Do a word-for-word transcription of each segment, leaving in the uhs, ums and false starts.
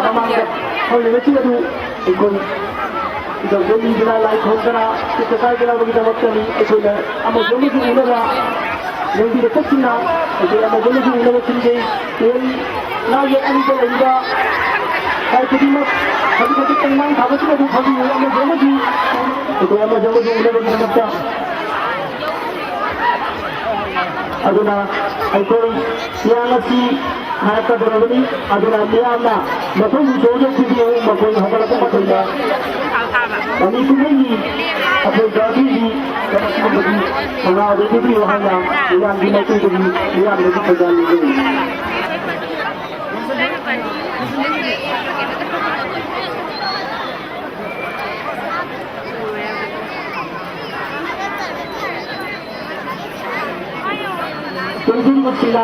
ꯃꯃꯥꯡꯗ ꯍꯧꯔꯤꯕꯁꯤꯡ ꯑꯗꯨ ꯑꯩꯈꯣꯏ ꯏꯗꯧꯗꯣ ꯅꯤꯗꯅ, ꯂꯥꯏ ꯈꯨꯔꯨꯝꯗꯅ, ꯆꯤꯠꯇ ꯀꯥꯏꯗꯅꯕꯒꯤꯗꯃꯛꯇꯅꯤ꯫ ꯑꯩꯈꯣꯏꯅ ꯑꯃꯁꯨ ꯑꯃꯁꯨ ꯎꯅꯕ ꯂꯝꯕꯤꯗ ꯆꯠꯁꯤꯟꯅ ꯑꯩꯈꯣꯏ ꯑꯃꯁꯨ ꯑꯃꯁꯨ ꯎꯅꯕ ꯁꯤꯟꯖꯩ꯫ ꯇꯨꯔꯦꯜ ꯅꯥꯒꯦ ꯑꯅꯤꯗ ꯂꯩꯔꯤꯕ ꯂꯥꯏ ꯈꯨꯗꯤꯡꯃꯛ ꯍꯧꯖꯤꯛ ꯍꯧꯖꯤꯛ ꯇꯦꯡꯃꯥꯡ ꯊꯥꯕꯁꯤꯡ ꯑꯗꯨ ꯐꯝꯕꯤꯌꯨ꯫ ꯑꯃꯁꯨ ꯑꯃꯁꯨ ꯑꯩꯈꯣꯏ ꯑꯃꯁꯨ ꯑꯃꯁꯨ ꯎꯅꯕꯒꯤꯗꯃꯛꯇ꯫ ꯑꯗꯨꯅ ꯑꯩꯈꯣꯏ ꯍꯤꯌꯥꯡ ꯑꯁꯤ ꯍꯥꯏꯔꯛꯀꯗꯧꯔꯕꯅꯤ꯫ ꯑꯗꯨꯅ ꯃꯤꯌꯥꯝꯅ ꯃꯐꯝꯗꯨ ꯁꯣꯏꯗꯅ ꯄꯤꯕꯤꯌꯨ꯫ ꯃꯈꯣꯏ ꯍꯧꯒꯠꯂꯛꯄ ꯃꯇꯝꯗ ꯃꯃꯤ ꯀꯨꯝꯍꯩꯒꯤ ꯑꯩꯈꯣꯏ ꯖꯥꯇꯤꯒꯤ ꯀꯔꯤꯒꯨꯝꯕꯒꯤ ꯊꯧꯅꯥꯗꯨ ꯄꯤꯕꯤꯌꯨ ꯍꯥꯏꯅ ꯃꯤꯌꯥꯝꯒꯤ ꯃꯥꯏꯀꯩꯗꯒꯤ ꯃꯤꯌꯥꯝꯗꯒꯤ ꯊꯧꯖꯥꯜ ꯅꯤꯖꯔꯤ꯫ ꯄꯨꯟꯁꯤꯟꯕꯁꯤꯅ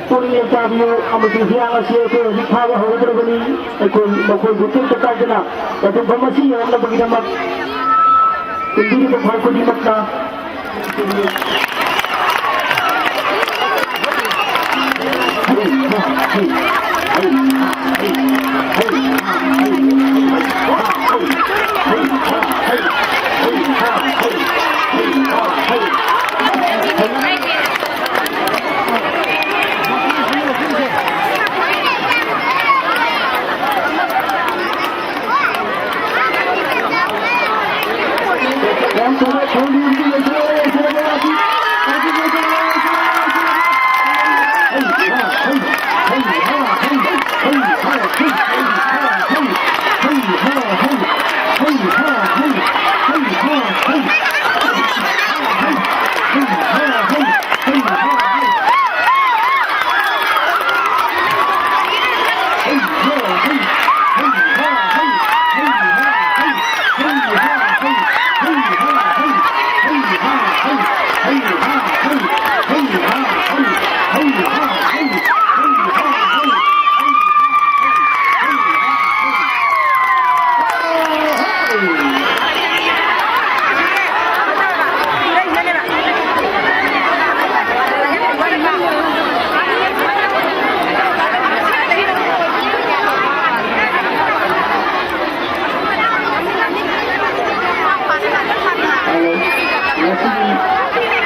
ꯄꯨꯛꯅꯤꯡ ꯂꯩꯇꯥꯕꯤꯌꯨ ꯑꯃꯗꯤ ꯍꯤꯌꯥꯡ ꯑꯁꯤ ꯑꯩꯈꯣꯏ ꯍꯧꯖꯤꯛ ꯐꯥꯕ ꯍꯧꯒꯗꯧꯔꯕꯅꯤ꯫ ꯑꯩꯈꯣꯏ ꯃꯈꯣꯏꯕꯨ ꯇꯦꯛꯇ ꯀꯥꯏꯗꯅ ꯃꯐꯝ ꯑꯁꯤ ꯌꯧꯔꯛꯅꯕꯒꯤꯗꯃꯛ ꯇꯤꯟꯕꯤꯔꯤꯕ ꯈꯨꯗꯤꯡꯃꯛꯅ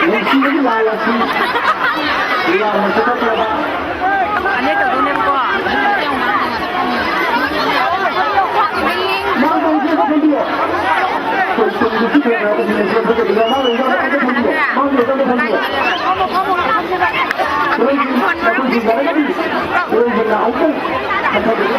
ꯅꯨꯡꯁꯤꯕꯒꯤ ꯂꯥꯜ ꯑꯁꯤ ꯂꯥꯜꯅ ꯆꯠꯊꯈ꯭ꯔꯕ ꯑꯅꯦ ꯇꯧꯗꯣꯏꯅꯦꯕꯀꯣ꯫ ꯃꯥ ꯇꯧꯗꯦ, ꯑꯝꯇ ꯐꯝꯕꯤꯌꯣ꯫ ꯑꯩꯈꯣꯏ ꯇꯨꯡꯒꯤ ꯁꯤ ꯈꯔ ꯈꯔ ꯇꯧꯕꯤꯌꯣ, ꯁꯤ ꯈꯔ ꯈꯔ ꯇꯧꯕꯤꯌꯣ꯫ ꯃꯥ ꯂꯩꯕ ꯑꯝꯇ ꯐꯝꯕꯤꯌꯣ꯫ ꯃꯥ ꯂꯩꯕ ꯑꯝꯇ ꯐꯝꯕꯤꯌꯣ꯫ ꯍꯣꯔꯦꯟꯒꯤ ꯃꯇꯝꯁꯤꯡ ꯌꯥꯔꯒꯗꯤ ꯍꯣꯔꯦꯟꯒꯤ ꯉꯥꯏꯍꯥꯛꯇꯪ ꯍꯟꯊꯕꯤꯌꯨ꯫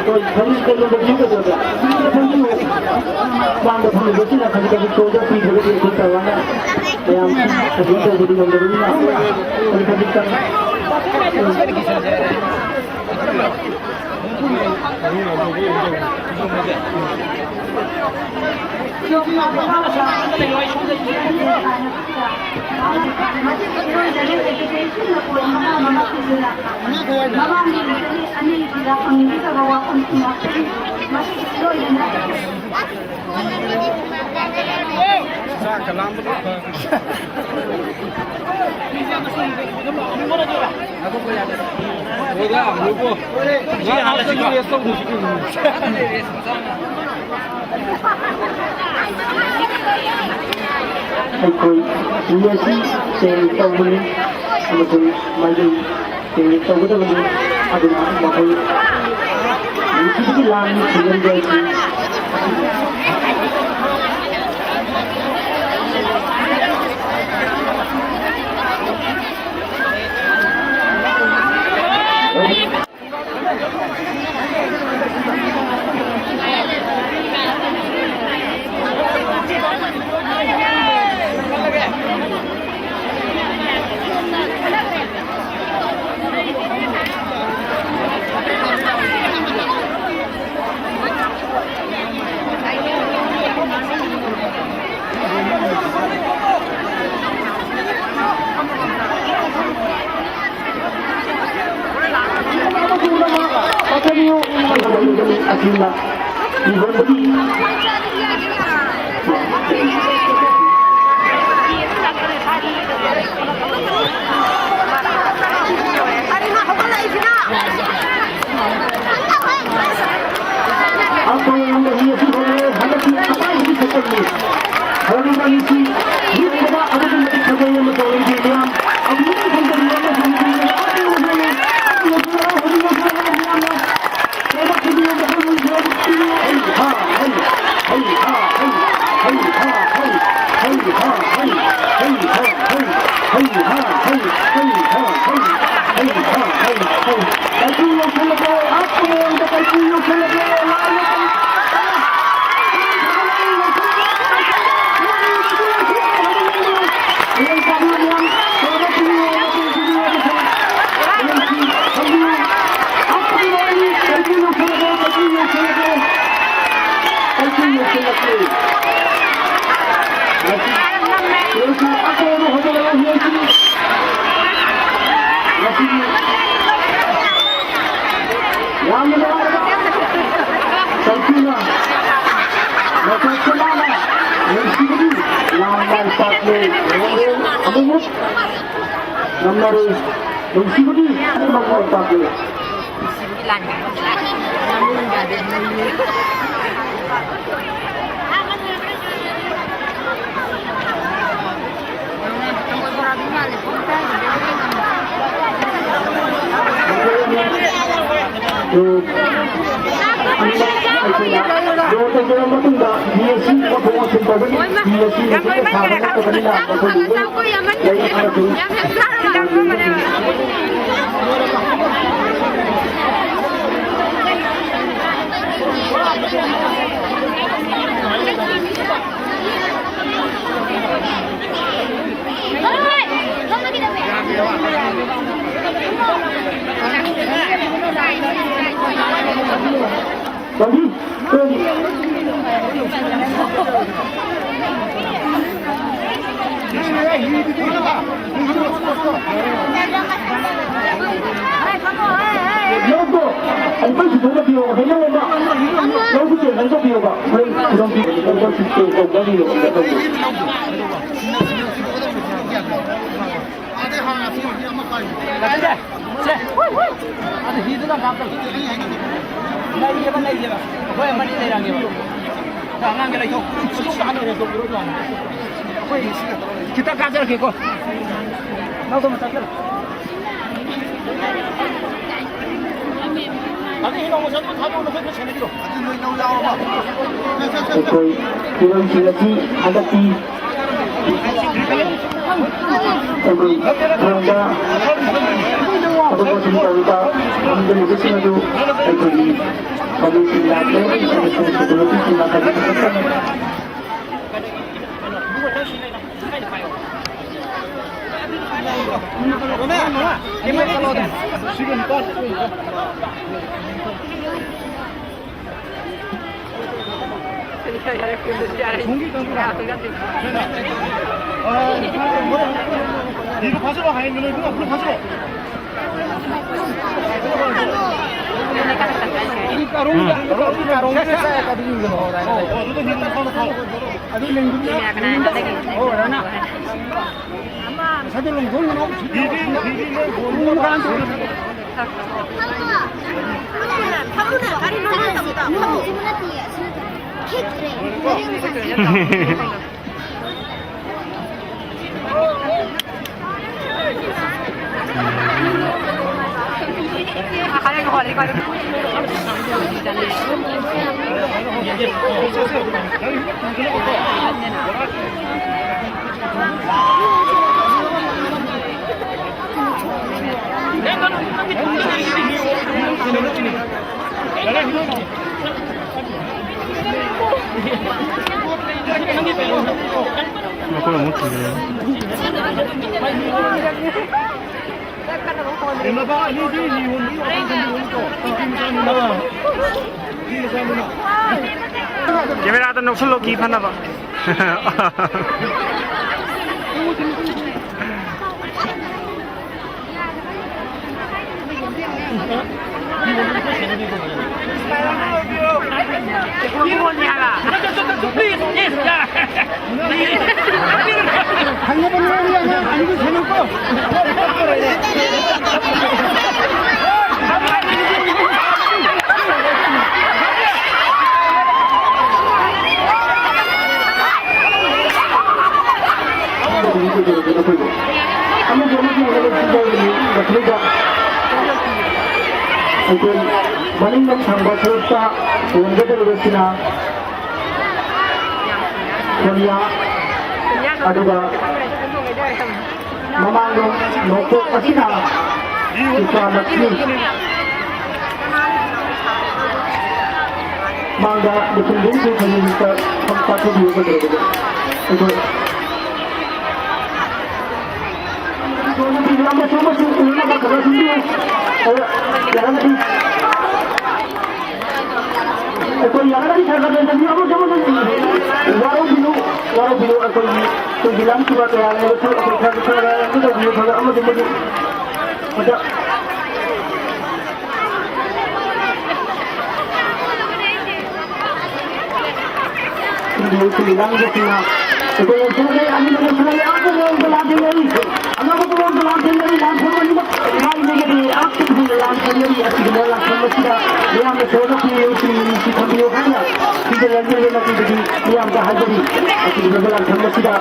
ꯍꯣꯏ, ꯐꯅꯦꯛ ꯀꯩꯅꯣꯗ ꯄꯤꯒꯗꯕ꯫ ꯃꯥꯡꯗ ꯐꯝꯃꯤꯕꯁꯤꯅ ꯈꯖꯤꯛ ꯈꯖꯤꯛ ꯇꯣꯡꯖ ꯄꯤꯗ꯭ꯔꯒꯗꯤ ꯑꯩꯈꯣꯏ ꯇꯧꯔꯒ ꯃꯌꯥꯝ ꯀꯩꯅꯣ ꯇꯧꯕꯗꯤ ꯉꯝꯗꯕꯅꯤꯅ ꯈꯖꯤꯛ ꯈꯖꯤꯛꯇꯪ꯫ ꯑꯩꯈꯣꯏ ꯃꯤ ꯑꯁꯤ ꯆꯦꯟ ꯇꯧꯕꯅꯤ ꯑꯃꯁꯨꯡ ꯃꯥꯏꯀꯩ ꯆꯦꯟ ꯇꯧꯒꯗꯕꯅꯤ꯫ ꯑꯗꯨꯅ ꯃꯈꯣꯏ ꯅꯨꯡꯁꯤꯕꯒꯤ ꯂꯥꯡ ꯊꯤꯡꯍꯟꯕ ꯑꯁꯤ ꯑꯩꯈꯣꯏ ꯍꯟꯗꯛꯀꯤ ꯑꯁꯤ ꯍꯧꯔꯦ, ꯍꯟꯗꯛꯀꯤ ꯑꯇꯥꯡꯕꯒꯤ ꯁꯦꯀꯜꯅꯤ꯫ ꯍꯧꯔꯤꯕ ꯑꯅꯤꯁꯤ ꯌꯦꯡꯕꯗ ꯑꯗꯨꯛꯀꯤ ꯃꯇꯤꯛ ꯐꯖꯩ ꯑꯃꯁꯨꯡ ꯂꯩꯇꯦ ꯃꯌꯥꯝ꯫ ꯑꯗꯨꯝ ꯐꯖꯔꯤ ꯑꯃꯁꯨꯡ ꯂꯩꯇꯦ ꯃꯌꯥꯝ꯫ ꯑꯗꯨ ꯍꯧꯖꯤꯛ ꯍꯧꯖꯤꯛ ꯍꯧꯖꯤꯛ ꯃꯌꯥꯝꯅ ꯀꯩꯅꯣ ꯈꯨꯗꯤꯡꯃꯛ ꯃꯈꯣꯏ ꯃꯈꯣꯏ ꯍꯩ ꯍꯥ ꯍꯩ, ꯍꯩ ꯍꯥ ꯍꯩ, ꯍꯩ ꯍꯥ ꯍꯩ, ꯍꯩ ꯍꯥ ꯍꯩ, ꯍꯩ ꯍꯥ ꯍꯩ, ꯍꯩ ꯍꯥ ꯍꯩ, ꯍꯩ ꯍꯥ ꯍꯩ, ꯍꯩ ꯍꯥ ꯍꯩ, ꯍꯩ꯫ ꯀꯥꯏꯀꯨ ꯌꯧꯁꯤꯜꯂꯛꯂꯦ, ꯑꯥ ꯃꯌꯥꯏꯗ ꯀꯥꯏꯀꯨ ꯌꯧꯁꯤꯜꯂꯛꯂꯦ꯫ ꯉꯁꯤ ꯑꯆꯧꯕ ꯍꯧꯒꯠꯂꯛꯂꯤ꯫ ꯉꯁꯤꯒꯤ ꯌꯥꯝꯅ ꯅꯨꯡꯉꯥꯏꯕ ꯇꯧꯁꯤꯟꯅ ꯃꯇꯧ ꯀꯃꯥꯏꯅ ꯅꯨꯡꯁꯤꯕꯒꯤ ꯂꯥꯡ ꯃꯥꯏ ꯄꯥꯛꯂꯦ꯫ ꯑꯃꯨꯛ ꯉꯝꯅꯔꯦ꯫ ꯅꯨꯡꯁꯤꯕꯒꯤ ꯂꯥꯡ ꯃꯥꯏ ꯄꯥꯛꯂꯦ꯫ ꯃꯇꯨꯡꯗ ꯕꯤ ꯑꯦꯁ ꯁꯤ ꯑꯣꯟꯊꯣꯛ ꯑꯣꯟꯁꯤꯟ ꯇꯧꯒꯅꯤ꯫ ꯕꯤ ꯑꯦꯁ ꯁꯤ ꯃꯁꯤꯡ ꯊꯥꯕ ꯅꯠꯇꯕꯅꯤꯅ ꯃꯈꯣꯏ ꯂꯣꯏꯅ ꯂꯥꯏꯔꯤꯛ ꯑꯃꯁꯨꯡ ꯇꯧꯕꯤ꯫ ꯂꯧꯗꯣ ꯑꯃꯨꯛꯇꯪ ꯁꯤꯟꯗꯣꯛꯅꯕꯤꯌꯣ꯫ ꯍꯩꯅꯧ ꯑꯃ ꯂꯧꯗꯨ ꯆꯦꯟꯖꯟ ꯇꯧꯕꯤꯌꯣꯕ꯫ ꯍꯣꯔꯦꯟ ꯈꯨꯗꯣꯡ ꯄꯤꯕꯤꯌꯣ꯫ ꯇꯧꯕꯤꯌꯣ꯫ ꯑꯗꯨ ꯍꯤꯗꯨꯅ ꯀꯥꯞꯇꯧ꯫ ꯂꯩꯌꯦꯕ, ꯂꯩꯌꯦꯕ꯫ ꯑꯩꯈꯣꯏ ꯑꯃꯅꯤ ꯂꯩꯔꯝꯒꯦꯕ꯫ ꯑꯗ ꯑꯉꯥꯡꯒꯤ ꯂꯩꯊꯧ꯫ ꯁꯨꯝ ꯇꯥꯍꯜꯂꯣ, ꯂꯩꯊꯧ꯫ ꯑꯩꯈꯣꯏ ꯈꯤꯇꯪ ꯀꯥꯖꯔꯛꯀꯦꯀꯣ꯫ ꯅꯪ ꯁꯣꯝꯗ ꯆꯪꯁꯤꯜꯂꯣ꯫ ꯑꯗꯨ ꯍꯤ ꯅꯣꯡꯃ ꯆꯪꯕ ꯊꯥꯗꯣꯛꯑꯣ, ꯅꯈꯣꯏ ꯈꯔ ꯁꯦꯟꯅꯕꯤꯔꯣ꯫ ꯑꯩꯈꯣꯏ ꯐꯤꯔꯣꯜꯁꯤꯡ ꯑꯁꯤ ꯍꯟꯗꯛꯇꯤ ꯑꯩꯈꯣꯏ ꯈꯨꯟꯗ ꯊꯕꯛ ꯃꯁꯤꯡ ꯇꯧꯔꯤꯕ ꯈꯪꯗꯔꯤꯕꯁꯤꯡ ꯑꯗꯨ ꯑꯩꯈꯣꯏꯒꯤ ꯀꯃꯤꯇꯤ ꯂꯥꯛꯂꯦ ꯑꯃꯁꯨꯡ ꯁꯦꯀ꯭ꯌꯨꯔꯤꯇꯤꯁꯤꯡꯅ ꯐꯖꯅ ꯆꯠꯀꯅꯤ꯫ 아, 이리 가져와, 하이는 이리 가져와. 어, 어, 너도 이리 가서 가. ꯀꯦꯃꯦꯔꯥꯗ ꯅꯣꯛꯁꯜꯂꯣ, ꯀꯤ ꯐꯅꯕ꯫ ꯑꯃꯁꯨ ꯑꯃꯁꯨ ꯎꯅꯕ ꯁꯤꯟꯕ ꯑꯣꯏꯅ ꯃꯊꯪꯗ ꯑꯩꯈꯣꯏ ꯃꯅꯤꯡꯂꯣꯝ ꯊꯪꯕ ꯁꯔꯨꯛꯇ ꯇꯣꯡꯒꯗꯧꯔꯤꯕꯁꯤꯅ ꯁꯣꯅꯤꯌꯥ, ꯑꯗꯨꯒ ꯃꯃꯥꯡꯂꯣꯝ ꯅꯣꯡꯄꯣꯛ ꯑꯁꯤꯅ ꯏꯆꯥ ꯂꯛꯁꯃꯤ꯫ ꯃꯥꯡꯗ ꯂꯨꯆꯤꯡꯕꯤꯁꯤꯡ ꯈꯨꯗꯤꯡꯃꯛꯇ ꯁꯝ ꯀꯥꯊꯣꯛꯄꯤꯌꯨ ꯀꯩꯗꯧꯔꯒꯦ? ꯑꯩꯈꯣꯏ ꯑꯃꯁꯨ ꯑꯃꯁꯨ ꯎꯅꯅꯕ ꯈꯔ ꯁꯤꯟꯕꯤꯌꯨ꯫ ꯑ, ꯌꯥꯔꯒꯗꯤ꯫ ꯑꯩꯈꯣꯏ ꯌꯥꯔꯒꯗꯤ ꯈꯔ ꯈꯔ ꯂꯩꯔꯝꯕꯤꯌꯨ, ꯑꯃꯁꯨ ꯑꯃꯁꯨ ꯋꯥꯔꯧꯕꯤꯅꯨ, ꯋꯥꯔꯧꯕꯤꯅꯨ꯫ ꯑꯩꯈꯣꯏꯒꯤ, ꯑꯩꯈꯣꯏꯒꯤ ꯂꯝꯁꯤꯕ ꯀꯌꯥ ꯂꯩꯔꯁꯨ ꯑꯩꯈꯣꯏ ꯈꯔ ꯈꯔ ꯈꯔ ꯈꯔ ꯇꯧꯕꯤꯌꯨ, ꯈꯔ ꯑꯃꯁꯨ ꯑꯃꯁꯨ ꯃꯊꯛ꯫ ꯑꯗꯨꯗꯤ ꯑꯩꯈꯣꯏꯒꯤ ꯂꯝꯒꯤ ꯁꯤꯃ ꯑꯩꯈꯣꯏ ꯌꯧꯁꯤꯜꯂꯛꯂꯦ, ꯑꯅꯤꯃꯛ ꯌꯧꯁꯤꯜꯂꯛꯂꯦ꯫ ꯑꯉꯝꯕ ꯃꯑꯣꯡꯗ ꯂꯥꯟꯊꯦꯡꯅꯔꯤ, ꯑꯉꯝꯕ ꯃꯑꯣꯡꯗ ꯂꯥꯟꯊꯦꯡꯅꯔꯤ, ꯂꯥꯟꯐꯝ ꯑꯅꯤꯃꯛ ꯃꯥꯏ ꯂꯩꯒꯗꯦ꯫ ꯑꯁꯤꯒꯨꯝꯕ ꯂꯥꯟꯐꯝ ꯑꯁꯤꯗ ꯃꯤꯌꯥꯝꯅ ꯁꯣꯏꯗꯣꯛꯄꯤꯌꯨ, ꯁꯤꯡꯁꯤ ꯊꯝꯕꯤꯌꯨ ꯍꯥꯏꯅ ꯁꯤꯗ ꯂꯩꯔꯤꯕ ꯃꯇꯝꯗꯗꯤ ꯃꯤꯌꯥꯝꯗ ꯍꯥꯏꯖꯔꯤ꯫ ꯑꯁꯤꯒꯨꯝꯕ ꯂꯥꯟꯐꯝ ꯑꯁꯤꯗ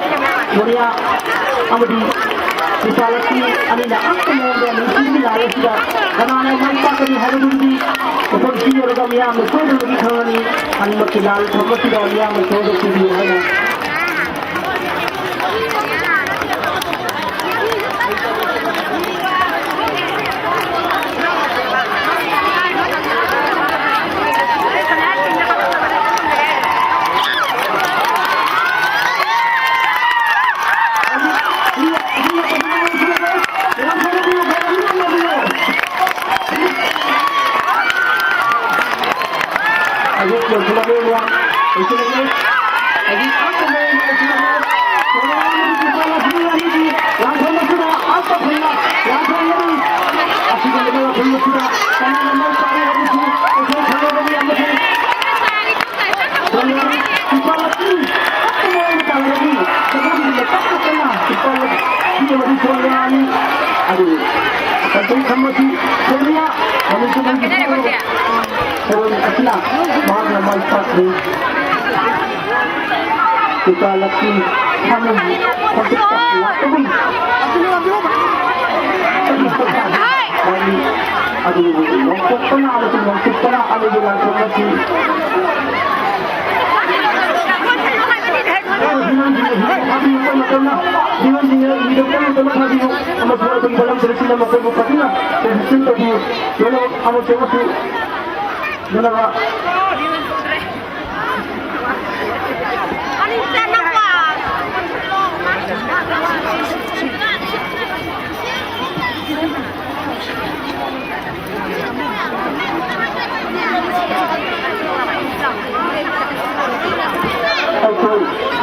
ꯃꯣꯔꯤꯌꯥ ꯑꯃꯗꯤ ꯅꯨꯄꯥ ꯂꯛꯀꯤ ꯑꯅꯤꯅ ꯑꯉꯛꯄ ꯃꯑꯣꯡꯗ ꯅꯨꯡꯁꯤꯕꯒꯤ ꯂꯥꯜ ꯑꯁꯤꯗ ꯀꯅꯥꯅ ꯃꯥꯏ ꯄꯥꯛꯀꯅꯤ ꯍꯥꯏꯕꯗꯨꯗꯤ ꯃꯐꯝꯁꯤ ꯌꯧꯔꯒ ꯃꯤꯌꯥꯝꯅ ꯁꯣꯏꯗꯅꯃꯛꯀꯤ ꯈꯪꯂꯅꯤ꯫ ꯑꯅꯤꯃꯛꯀꯤ ꯂꯥꯟꯐꯝ ꯑꯁꯤꯗ ꯃꯤꯌꯥꯝꯅ ꯁꯣꯏꯗꯣꯛꯄꯤꯕꯤꯌꯨ ꯍꯥꯏꯅ ꯑꯗꯨ ꯀꯟꯇ꯭ꯔꯤ ꯈꯟꯕꯁꯤ ꯁꯣꯅꯤꯌꯥ ꯃꯅꯤꯄꯨꯔꯒꯤ ꯊꯧꯔꯝ ꯑꯁꯤꯅ ꯃꯍꯥꯛꯅ ꯃꯥꯏ ꯄꯥꯛꯈ꯭ꯔꯦ꯫ ꯀ꯭ꯔꯤꯄꯥ ꯂꯛꯀꯤ ꯐꯝꯃꯤ ꯍꯧꯖꯤꯛꯇ ꯂꯥꯛꯄꯒꯨꯝ ꯋꯥꯔꯤ ꯑꯗꯨꯕꯨ ꯂꯧꯊꯣꯛꯄꯅ ꯑꯃꯁꯨꯡ ꯂꯧꯊꯣꯛꯄꯅ ꯑꯃꯒꯤ ꯂꯥꯟꯐꯝ ꯑꯁꯤ ꯃꯤꯑꯣꯏꯁꯤꯡꯅ ꯏꯕꯤꯔꯛꯄ ꯃꯇꯝꯗ ꯊꯥꯕꯤꯌꯨ ꯑꯃꯁꯨꯡ ꯑꯩꯈꯣꯏꯒꯤ ꯚꯣꯂꯨꯟꯇꯤꯌꯔꯁꯤꯡꯅ ꯃꯈꯣꯏꯕꯨ ꯐꯖꯅ ꯄꯣꯖꯤꯁꯟ ꯇꯧꯕꯤꯌꯨ꯫ ꯂꯣꯏꯅꯃꯛ ꯑꯃꯁꯨ ꯑꯃꯁꯨ ꯂꯣꯏꯅꯃꯛ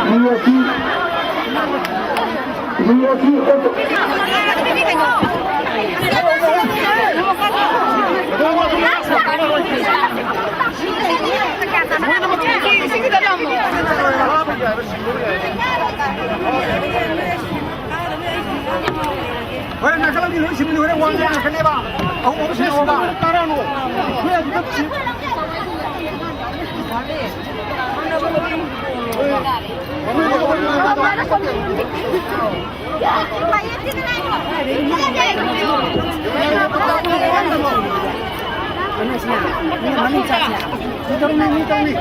ꯃꯤ ꯑꯁꯤ, ꯃꯤ ꯑꯁꯤ ꯍꯣꯔꯦꯟ ꯅꯥꯀꯜꯂꯝꯒꯤ ꯂꯣꯏ ꯁꯤꯟꯕꯅꯤ, ꯍꯣꯔꯦꯟ ꯋꯥ ꯉꯥꯡꯉꯛꯀꯅꯦꯕ꯫ ꯑꯍꯨꯝ ꯑꯍꯨꯝ ꯁꯤꯟꯅꯧꯕ꯫ ꯇꯥꯔꯛꯑꯅꯨ꯫ ꯅꯣꯏ ꯑꯗꯨꯗ ꯁꯤ-, ꯃꯤ ꯇꯔꯨꯛꯅꯤ, ꯃꯤ ꯇꯔꯨꯛꯅꯤ꯫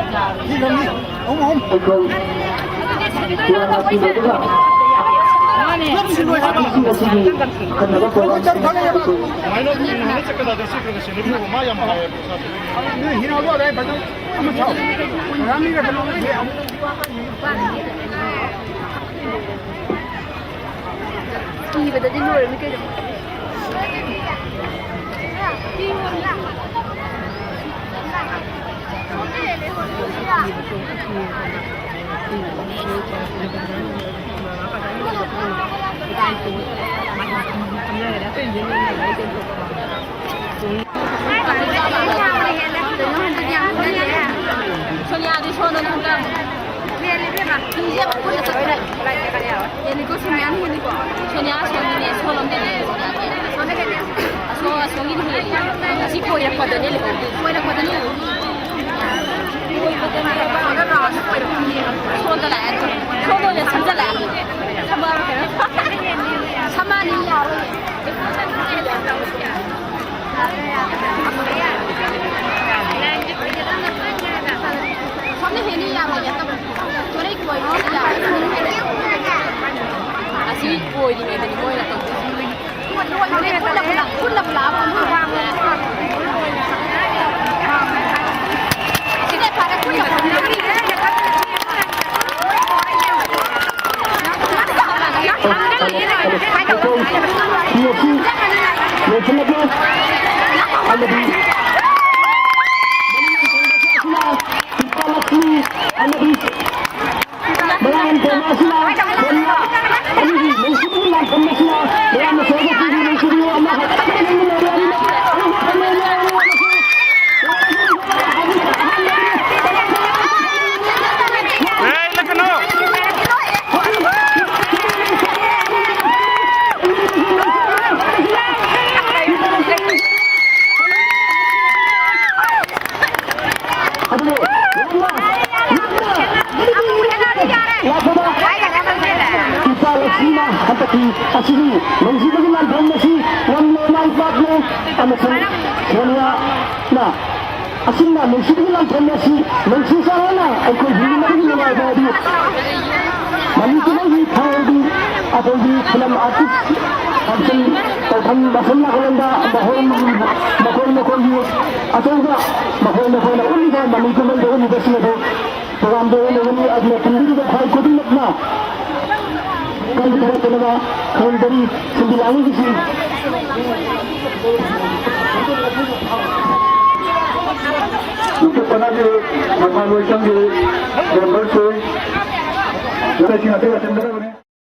ꯃꯤ ꯇꯔꯨꯛꯅꯤ꯫ ꯑꯍꯨꯝ, ꯑꯍꯨꯝ꯫ ꯑꯩꯈꯣꯏ ꯀꯌꯥ ꯂꯥꯛꯄꯤꯕꯗꯨꯅ ꯄꯨꯂꯞ ꯁꯤꯜꯂꯣꯏ ꯍꯥꯏꯕ꯫ ꯃꯤꯁꯤꯡ ꯑꯁꯤꯒꯤ ꯑꯈꯟꯅꯕ ꯄ꯭ꯔꯣꯒ꯭ꯔꯥꯝꯁꯤꯡ ꯑꯩꯈꯣꯏ ꯅꯣꯏ ꯍꯤꯔꯥꯎꯗꯣ ꯑꯗꯥꯏ ꯐꯖꯅ ꯑꯃ ꯊꯥꯎ꯫ ꯔꯥꯝꯂꯤꯒ ꯀꯩꯅꯣ ꯂꯩ꯫ ꯀꯤꯕꯗꯗꯤ ꯂꯣꯏꯔꯅꯤ ꯀꯩꯅꯣ꯫ ꯁꯣꯅꯤꯌꯥꯗꯤ ꯁꯣꯟꯗꯅ ꯍꯟꯗꯛ ꯍꯦꯜꯂꯤꯀꯣ, ꯁꯣꯅꯤꯌꯥꯅ ꯍꯦꯜꯂꯤꯀꯣ꯫ ꯁꯣꯅꯤꯌꯥ ꯑꯁꯣꯝꯒꯤꯅꯦ, ꯁꯣꯝꯂꯣꯝꯗꯅꯦ꯫ ꯑꯁꯣꯝ, ꯑꯁꯣꯝꯒꯤꯗꯤ ꯍꯦꯜꯂꯤ꯫ ꯑꯁꯤ ꯀꯣꯏꯔꯛꯄꯗꯅꯦ ꯂꯩꯍꯧꯗꯣꯏꯁꯦ꯫ ꯀꯣꯏꯔꯛꯄꯗꯅꯦ ꯂꯩꯍꯧꯗꯣꯏꯁꯦ꯫ ꯁꯣꯝꯗ ꯂꯥꯛꯑꯦ꯫ ꯁꯣꯝꯗ ꯑꯣꯏꯅ ꯁꯝꯖꯜꯂꯛꯑꯦ꯫ ꯁꯝꯃꯛꯑꯕ ꯀꯩꯅꯣ? ꯁꯝꯃꯛꯑꯅꯤ ꯌꯥꯔꯣꯏ꯫ ꯁꯣꯝꯅ ꯍꯦꯟꯅ ꯌꯥꯔꯣꯏ, ꯅꯠꯇꯕ꯫ ꯍꯣꯔꯦꯟ ꯀꯣꯏꯔꯣ, ꯌꯥꯔꯣꯏ꯫ ꯑꯁꯤ ꯀꯣꯏꯔꯤꯉꯩꯗꯅꯤ ꯃꯣꯏꯅ ꯇꯧꯗꯣꯏꯁꯦ꯫ ꯄꯨꯟꯅ ꯄꯨꯂꯞ, ꯄꯨꯟꯅ ꯄꯨꯂꯞ꯫ ꯏꯆꯥ ꯂꯛꯁꯃꯤꯅ ꯍꯟꯗꯛꯀꯤ ꯑꯁꯤꯒꯤ ꯅꯨꯡꯁꯤꯕꯒꯤ ꯂꯥꯟꯐꯝ ꯑꯁꯤ ꯉꯝꯂꯦ, ꯃꯥꯏ ꯄꯥꯛꯂꯦ ꯑꯃꯁꯨꯡ ꯁꯣꯅꯤꯌꯥꯅ ꯑꯁꯨꯝꯅ ꯅꯨꯡꯁꯤꯕꯒꯤ ꯂꯥꯟꯐꯝ ꯑꯁꯤ ꯅꯨꯡꯁꯤ ꯆꯥꯟꯅꯅ ꯑꯩꯈꯣꯏ ꯍꯤꯡꯃꯤꯟꯅꯕꯒꯤ ꯅꯨꯡꯉꯥꯏꯕ ꯑꯗꯨ ꯃꯅꯤꯄꯨꯔꯒꯤ ꯐꯥꯎꯗꯤ ꯑꯩꯈꯣꯏꯒꯤ ꯐꯤꯂꯝ ꯑꯥꯔꯇꯤꯁ ꯐꯪꯁꯟ ꯇꯧꯐꯝ ꯃꯐꯝ ꯅꯥꯀꯜꯂꯣꯝꯗ ꯃꯈꯣꯏ ꯃꯈꯣꯏ ꯃꯈꯣꯏꯒꯤ ꯑꯆꯧꯕ ꯃꯈꯣꯏ ꯃꯈꯣꯏꯅ ꯎꯠꯂꯤꯕ ꯃꯃꯤ ꯀꯨꯝꯍꯩꯗ ꯎꯠꯂꯤꯕꯁꯤꯡ ꯑꯗꯨ ꯄ꯭ꯔꯣꯒ꯭ꯔꯥꯝꯗ ꯂꯩꯒꯅꯤ꯫ ꯑꯗꯨꯅ ꯇꯨꯡꯒꯤꯗ ꯐꯥꯏ ꯈꯨꯗꯤꯡꯃꯛꯅ ꯀꯔꯤ ꯊꯕꯛꯇꯅꯕ ꯈꯪꯗꯔꯤ ꯁꯤꯟꯕꯤ ꯂꯥꯡꯕꯤꯒꯤꯁꯤ꯫ ꯅꯨꯡꯁꯤꯠ ꯄꯅꯥꯒꯤ ꯃꯈꯥ ꯂꯣꯏꯁꯪꯒꯤ ꯃꯦꯝꯕꯔꯁꯤꯡ ꯂꯩꯁꯤꯡ ꯑꯁꯤ ꯂꯣꯏꯁꯤꯟꯒꯗꯕꯅꯤ꯫